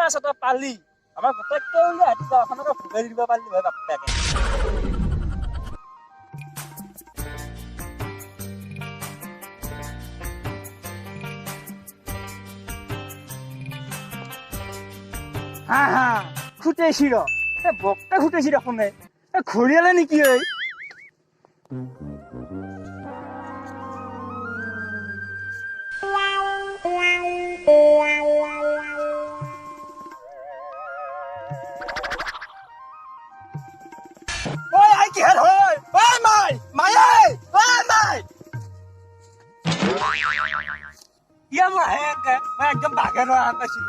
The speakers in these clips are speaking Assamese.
মাছ এটা পালি আমাৰ গোটেই কেউলীয়া হাতী গাঁওখনকে ভুগাই দিব পাৰিলি হয় বাপেকে। হা হা খুটেছি ৰ, এই বক্তা খুটেছি দেখোন, এই ঘৰিয়ালে নেকি ঐ? ঐ I কিহেৰ হয়? ঐ মাই মাই ঐ মাই, ইয়া মোৰ আহে মই একদম বাঘে ধৰা পাইছিলো।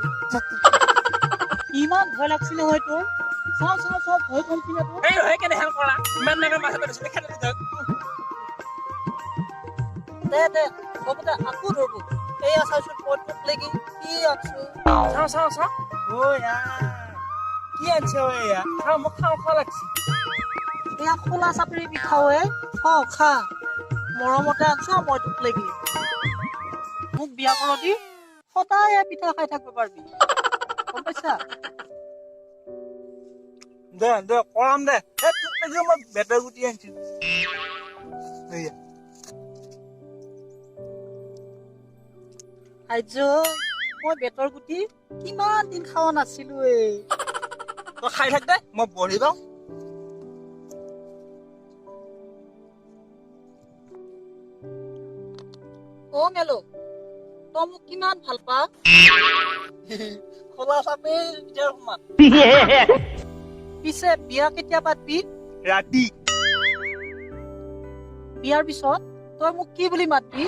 ইমান ভয় লাগছে নহয় তোৰ? চাওঁ চাওঁ চাওঁ, ভয় কমছি না তোৰ? এই হয় কেনে হেন কৰা, ইমান ডাঙৰ মাছ এটা ধৰিছো, খেলি যাওক। দে দে হ'ব দে, আকৌ ধৰব। এইয়া চাওচোন মই তোক লাগি কি আনছো। চাওঁ চাওঁ চাওঁ, ঐ কি আনছে ঐ? এয়া খাওঁ, মোক খাওঁ খাওঁ লাগছে। এয়া খোলা চাপৰি পিঠা ঐ, খাওঁ খা, মৰমতে আনছো মই তোক লাগি। মোক বিয়া কৰদি সদায় এই পিঠা খাই থাকিব পাৰিবি, গম পাইছা? দে দে কৰাম দে, এই তোক লাগি মই বেতৰ গুটি আনিছো। এইয়া আৰ্য, মই বেতৰ গুটি কিমান দিন খোৱা নাছিলো এই। তই খাই থাক দে, মই বঢ়ি পাওঁ। অ মেলো, তই মোক কিমান ভাল পা? খোলা চাপে পিঠাৰ সমান। পিছে বিয়া কেতিয়া পাতবি? ৰাতি। বিয়াৰ পিছত তই মোক কি বুলি মাতবি?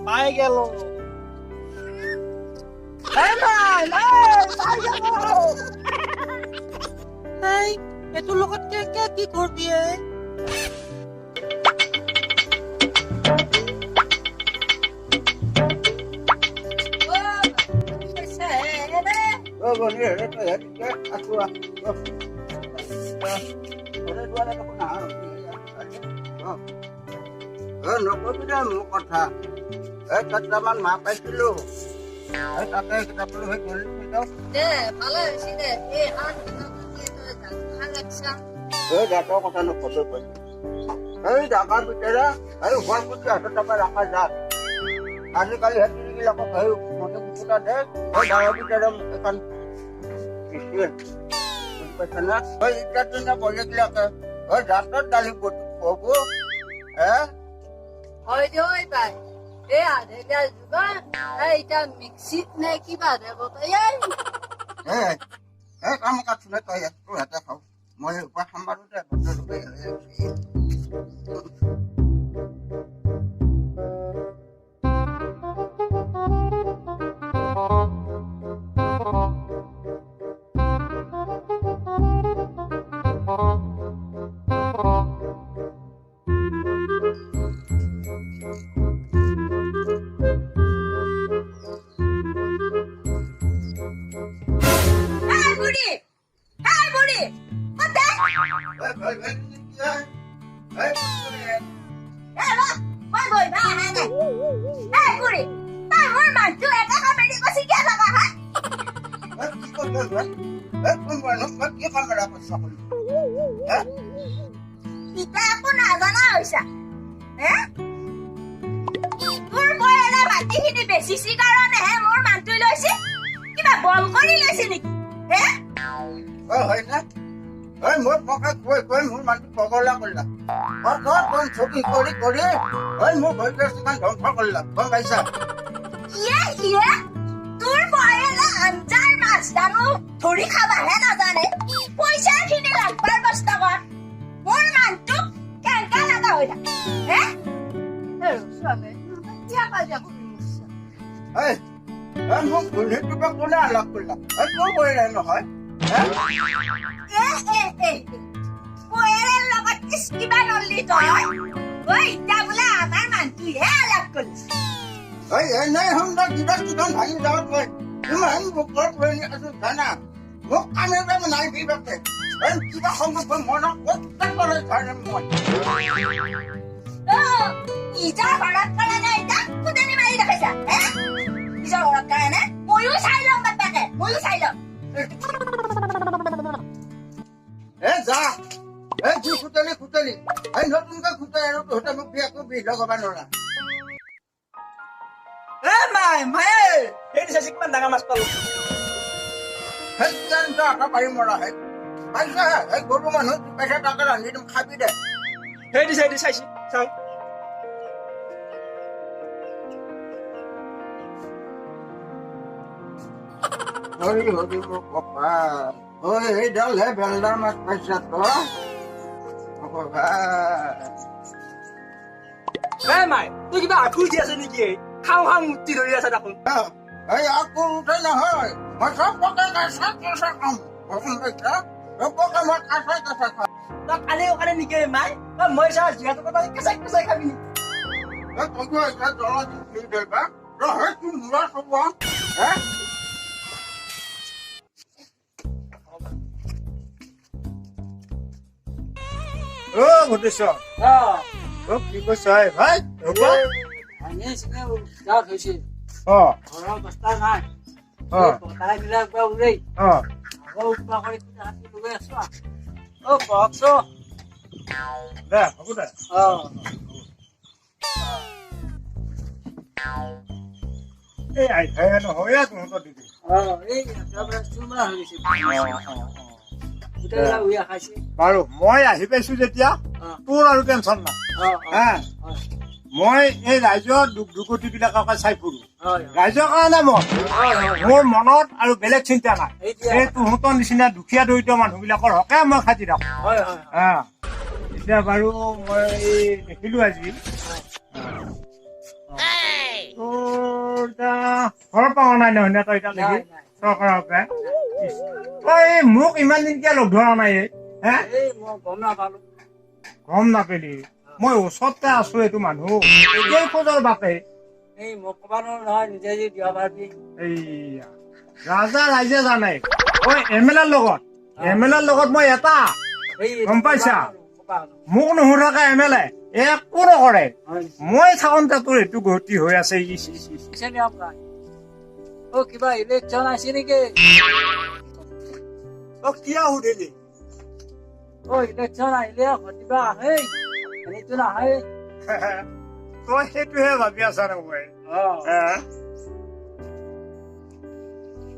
পাই গেল। এই এইটোৰ লগত কেনেকে কি কৰবি এই? নকবি দে মোৰ কথা। এই কেইটামান মাহ পাইছিলো, এই তাতে কিতাপলৈ হৈ গ'ল। এই দাঁতৰ কথা নকবি পাৰি, এই ডাঙৰ ভিতৰে এই শুৱালকুছি হাতত টকা ৰখা জাত। আজিকালি সেইবিলাকক সেই মনে কুকুৰা দে, সেই ডাঙৰ ভিতৰে এখন দিছিল, বুজি পাইছা না? এই এতিয়া দিনা বলেগিলাকে এই জাতত দালি খুৱাব হে। হয় দে ঐ বাই, এই আধেলীয়া যোগান এই এতিয়া মিক্সিত নে কিবা বতাই। এই কাম কাটছো তই, তোৰ হাতে খাওঁ, মই খাম বাৰু দে। মোৰ পকেট গৈ গৈ মোৰ মানুহটো পগলা কৰিলা, ছবি কৰি কৰি মোৰ ঘৰটো ধ্বংস কৰিলা, গম পাইছা? তোৰ আঞ্জাৰ মাছ জানো ধৰি খাবাহে নাজানে, পইচা খিনি লাগবাৰ কষ্ট কৰ, মোৰ মানুহটোক কেনেকা লগা হৈ থাকে। মোক কোনে আলাপ কৰিলা? তোৰ কৰিলে নহয়। এ এ এ বয়েৰে লগত কিবা নললি তই? ঐ, এতিয়া বোলে আমাৰ মানুহটোহে আলাপ কৰিছে। এই এনেই সুন্দৰ কিবা কিবা ভাঙি যাৱত মই ইমান বুকত লৈ আছো জানা, মোক কামে কামে নাই কিবাকে। এই কিবা সংযোগ মনক প্ৰত্যেকৰে জানে মই। অ, নিজৰ ঘৰত কাৰণে এতিয়া ফুটনি মাৰি দেখাইছা হে? নিজৰ ঘৰত কাৰণে ময়ো চাই ল'ম, বাপেকে, ময়ো চাই ল'ম। এ যা, এই যি খুটলি খুটলি, এই নতুনকৈ খুটাই আৰু তহঁতে মোক বিয়াকো বিহ লগাব নোৱাৰা। এ মাই, মায়ে, এই দিছে, কিমান ডাঙৰ মাছ পালো। সেই কিজানি আশা পাৰি মৰা সেই পাইছা। সেই গৰু মানুহ পইচা তাকে ৰান্ধি দিম, খাবি দে। সেই দিছে, দি চাইছি, চাওঁ। হৰি হৰি, মোৰ কপাল ঐ, সেইডাল হে বেলদাৰ মাছ পাইছা তই, ভগৱান। এ মাই, তই কিবা আঁঠু উঠি আছে নেকি? খাওঁ খাওঁ মূৰ্তি ধৰি আছা দেখোন। এই আকৌ উঠে নহয়, মই চব পকাই কাঁচা কেঁচা খাম, গম পাইছা? চব পকাই মই কাঁচাই কেঁচা খাম। তই কালি কালি নেকি মাই? মই চাওঁ যিহেতু তই কেঁচাই কেঁচাই খাবি। এই তইতো এতিয়া জ্বলা দি থৈ দে বা তই সেইটো মূৰা চবোৱা হে। অ ভূতেশ্বৰ, অ কি কৈছ ভাই? অ ঘৰৰ অৱস্থা নাই। অ বতাহবিলাক বা উৰে অ আকৌ উৎপাত কৰি লগাই আছো। অ, কওকচোন। দে, হ'ব দে। অ। এই আইতাই নহয় তহঁতৰ দিবি। অ, এই একেবাৰে চুৰমাৰ হৈ গৈছে, গোটেইবিলাক উইয়া খাইছে। বাৰু, মই আহি পাইছো যেতিয়া তোৰ আৰু টেনচন নাই। হা, মই এই ৰাইজৰ দুখ দুৰ্গতি বিলাককে চাই ফুৰো ৰাইজৰ কাৰণে। মই মোৰ মনত আৰু বেলেগ চিন্তা নাই। এই তহঁতৰ নিচিনা দুখীয়া দৰিদ্ৰ মানুহবিলাকৰ হকে মই খাটি থাকো। হা, এতিয়া বাৰু মই দেখিলো আজি তোৰ এতিয়া ঘৰ পোৱা নাই নহয় তই এতিয়া দেখি চৰকাৰৰ পৰা। তই মোক ইমান দিন কিয় লগ ধৰা নাই হে? গম নাপেলি মই ওচৰতে আছো। এইটো মানুহ এই খোজৰ বাপে এইয়া ৰাজা ৰাইজে জানে। ঐ, এম এল এৰ লগত, এম এল এৰ লগত মই এটা, গম পাইছা? মোক নুসুধাকে এম এল এ একো নকৰে। মই থাকোঁতে তোৰ এইটো গতি হৈ আছে। অ, কিবা ইলেকশ্যন আছে নেকি? অ, কিয় সুধিলি? অ, ইলেকশ্যন আহিলে ভোট আহে, এনেইতো নাহে। তই সেইটোহে ভাবি আছা নহয়?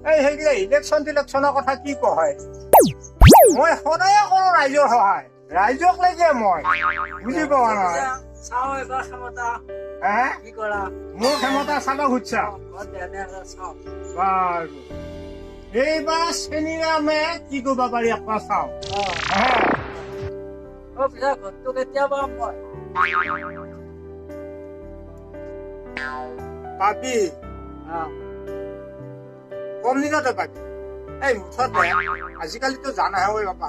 এই সেইগিলা ইলেকশ্যন টিলেকশ্যনৰ কথা কি কয়, মই সদায়ে কৰো ৰাইজৰ সহায়, ৰাইজক লাগে মই, বুজি পোৱা নাই? চাওঁ এবাৰ ক্ষমতা। হে, কি কৰা? মোৰ ক্ষমতা চাব খুজিছা? বাৰু, এইবাৰ চেনিৰামে কি কৰিব পাৰি একবাৰ চাওঁ। অ, পিছে ঘৰটো কেতিয়া পাম মই? পাবি, কম দিনতে পাবি। এই মুঠতে আজিকালিতো জানাহে ঐ বাপা,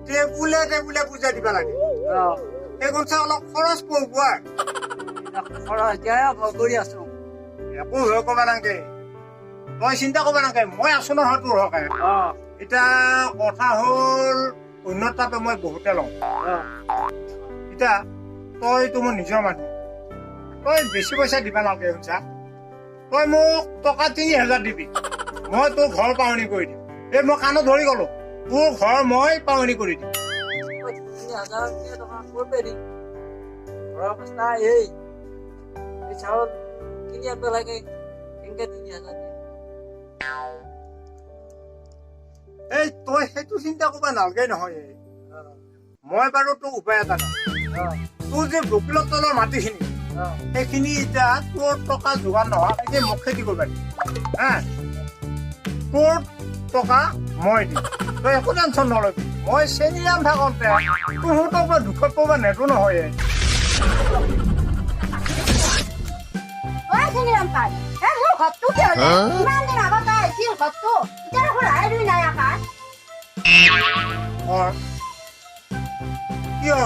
টেবুলে টেবুলে পূজা দিব লাগে। সেইখন চাই অলপ খৰচ পৰিব। খৰচ এতিয়া ভয় কৰি আছো। একো ভয় কৰিব নালাগে, তই চিন্তা কৰিব নালাগে, মই আছো নহয় তোৰ হকে। এতিয়া কথা হ'ল অন্য তাতে মই বহুতে লওঁ। এতিয়া তইতো মোৰ নিজৰ মানুহ, তই বেছি পইচা দিব নালাগে। শুনছা, তই মোক টকা 3000 দিবি, মই তোৰ ঘৰ পাৱনি কৰি দিম। এই মই কাণত ধৰি গলো, তোৰ ঘৰ মই পাৱনি কৰি দিম। 3000 টকা ক'ত দিম? ঘৰৰ অৱস্থা এই চাউল কিনি আনিব লাগে, কেনেকে 3000 দিম? এই তই সেইটো চিন্তা কৰিব নালাগে নহয়। মই বাৰু তোৰ উপায় এটা নাই। তোৰ যে বকিলৰ তলৰ মাটিখিনি, সেইখিনি এতিয়া তোৰ টকা যোগান নোহোৱাকে মোক খেতি কৰিব দিম। হা, তোৰ টকা মই দিম, তই একো টেনচন নলবি। মই চেনিৰাম থাকোঁতে তহঁতক মই দুখত পৰিব নেদো নহয়। ঐ চেনিৰাম পাই, মোৰ ঘৰটো কি হ'লে? ইমান দিন আগতে আহিছিল ঘৰটো, এতিয়া দেখোন আহি নাই আকা। ঘৰ কিয়?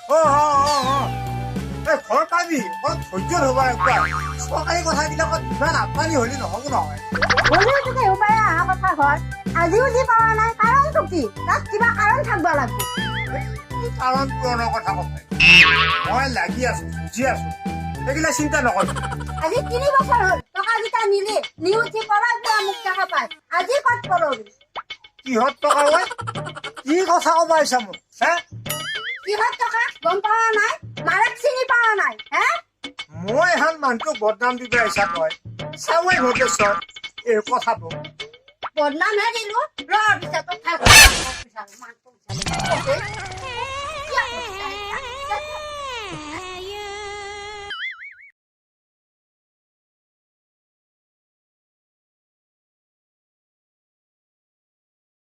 অ অ অ অ এই ঘৰ পাবি, অলপ ধৈৰ্য ধৰবা লাগিব। চৰকাৰী কথাবিলাকত ইমান আঁপালি হ'লে নহ'ব নহয়। হ'লেও তোকে উপায় অহা কথা হয়, আজিও যি পোৱা নাই, কাৰণটো কি? তাত কিবা কাৰণ থাকব লাগব। কি কাৰণ পূৰণৰ কথা কথা? মই লাগি আছো, বুজি আছো, সেইগিলা চিন্তা নকৰিবি। আজি 3 বছৰ হ'ল টকাকেইটা নিলি, নি উঠি পৰাই পুৱা মোক টকা পাই, আজি ক'ত পৰবি? কিহত টকা ঐ? কি কথা ক'ব আহিছা মোক হে? কিহত টকা গম পোৱা নাই? মাৰক চিনি পোৱা নাই হে? মই এখন মানুহটোক বদনাম দিব আহিছা তই? চাওঁৱে ভদ্ৰেশ্বৰ এই কথাটো। বদনামহে দিলো? ৰ পিছত তোক।